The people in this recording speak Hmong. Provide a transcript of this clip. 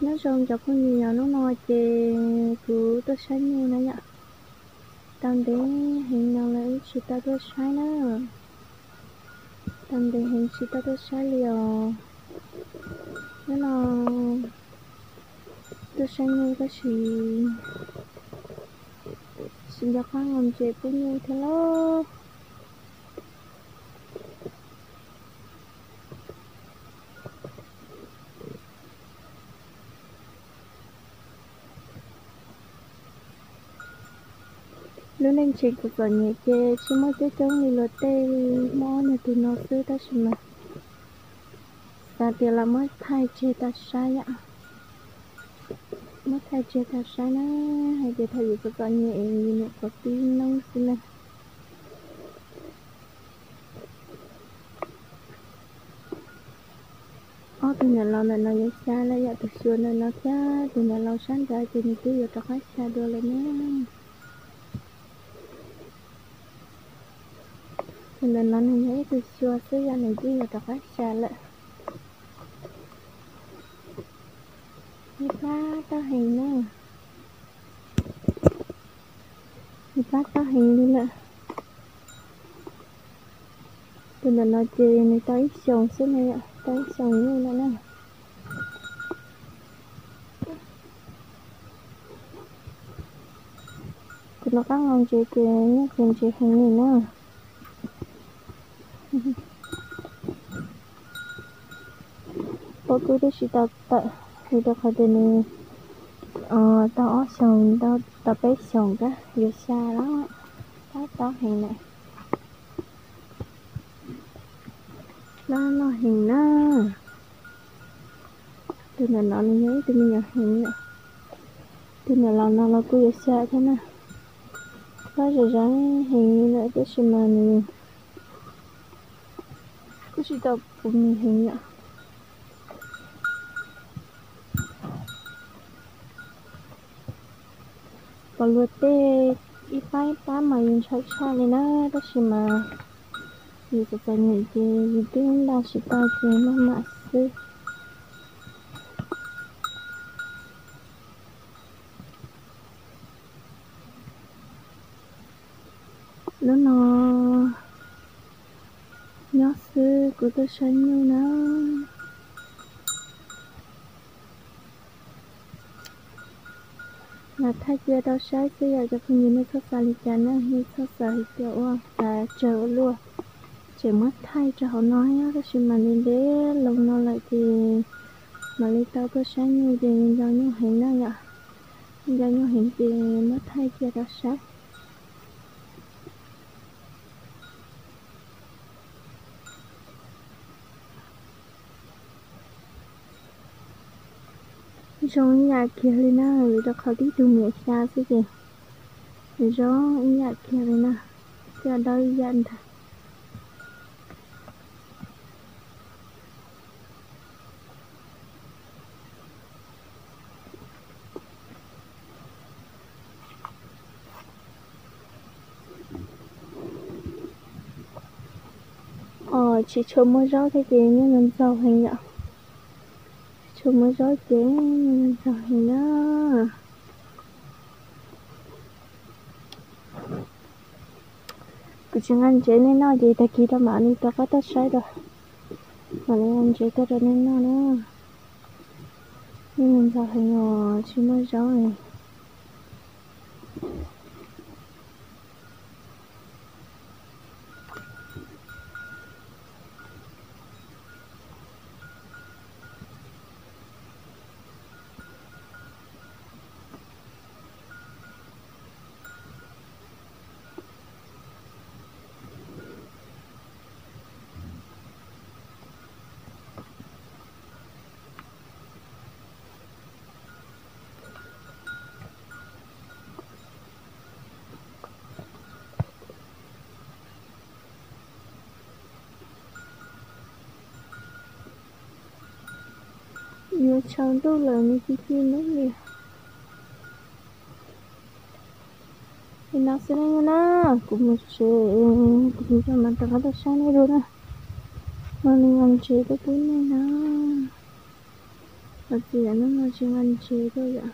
Nyob zoo cov phooj ywg, hnub no ces kuv tuaj saib nyuj na yom. Tau ntev heev no lawm wb tsis tau tuaj saib na. Tau ntev heev tsis tau tuaj saib li os. Hnub no tuaj saib nyuj tab sis tsis nco qab mus ntses pub nyuj thiab lauj. Lub neej tseem txom txom nyem ces tsis muaj coob coob li luag tej, muaj ob niag tus no xwb tab sis mas xav tias los muab thaij tseg tau saib yom. Muab thaij tseg tau saib na, hais tias thaum yus txom txom nyem es yus nyuam qhuav pib noob xwb na. Ob tug niam laus ntawm no yuav xya lawm yom, tus xyuas ntawm no thiab tus niam laus sab nraud ces nws twb yuav rov qab xya dua lawm na. Tus ntawm no nws yog ib tug xyuas xwb yom, nws twb yuav rov qab xya lawm. Nws pab tau heev na. Nws pab tau heev li lawm. Tus ntawm no ces nws tau ib xyoos xwb na yom, tau ib xyoos nyuj lawm na. Kuv rov qab nqa ntsev ces nyuj ces ntsev heev li na. Pob kub twb tsis tau tawm, vim rau qhov tias nws tau ob xyoos, tau peb xyoos kab yuav xya lawm. Tab tob heev lawm. Loj loj heev na. Tus ntawm no nws yog ib tug me nyuam heev yom. Tus niam laus no los kuj yuav xya thiab na. Pab zom zaws heev li lawm tab sis mas nws kuj tsis tau puv mis heev yom. Pom luag tej ib pab ib pab mas yus ntshai tshaj li na, tab sis mas yus txom txom nyem ces yus twb nta tsis tau ces maj mam xwb. Hnub no nyob xwb kuv tuaj saib nyuj na. Los thaij cia rau saib xwb yom cov phooj ywg, nej txhob xav li cas na, nej txhob xav hais tias ua xav tsawg ua luaj. Tseem muab thaij rau hauv no thiab tab sis mas ntev ntev loo no lawm ces mam li tau tuaj saib nyuj ces nco nyuj heev na yom. Nco nyuj heev ces muab thaij cia rau saib. Zoo ib yam kiag li na, vim rau qhov tib tug niam xya xwb ces zoo ib yam kiag li na, coj dawb ib yam ntag. Os, tsis tshua muaj zaub thiab ces nyuj ntxaug heev yom. Tsis tshua muaj zaub ces nyuj ntxaug heev na. Kuv tsis nqa ntsev nej noj ces tag kis rau mam li rov qab tuaj saib rau. Mam li nqa ntsev tuaj rau nej noj na. Nyuj ntxaug heev os, tsis muaj zaub li. Yuav tsaus ntuj lawm nws ci ci nub li. Li no xwb na, kuv mus tsev, kuv mus tsev mas rov qab tuaj saib nej dua na. Mam li nqa ntsev tuaj pub nej na. Ua txiv, hnub no tsis nqa ntses tuaj yom?